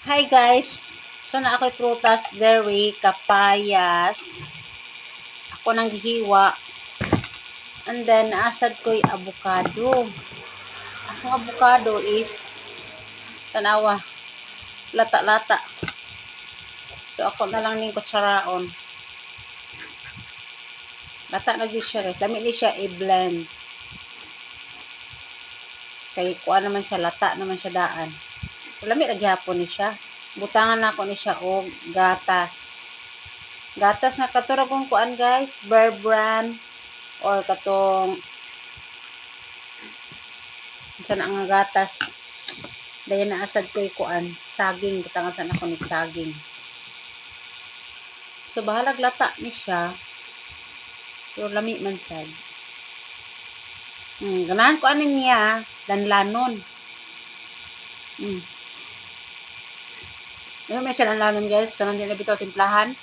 Hi guys! So naa ako'y prutas diri, kapayas. Ako nang gihiwa. And then naa sad ko'y avocado. Akong avocado is, tanawa, lata-lata. So ako na lang ning kutsaraon. Lata na gyud siya, guys. Lami ni siya i-blend. Kay kuha naman siya, lata naman siya daan. Lami ra gihapon ni siya. Butangan nako ni siya og gatas. Gatas nga kato kung kuan, guys, Bear Brand or katong unsa na nga gatas. Dayon naa sad ko'y kuan, saging, butangan sa nako nig saging. So bahalag lata ni siya. Pero lami man sad. Ganahan ko ani niya, lanlanon. Ano may siya lanlanon, guys, kanang di na bitaw timplahan.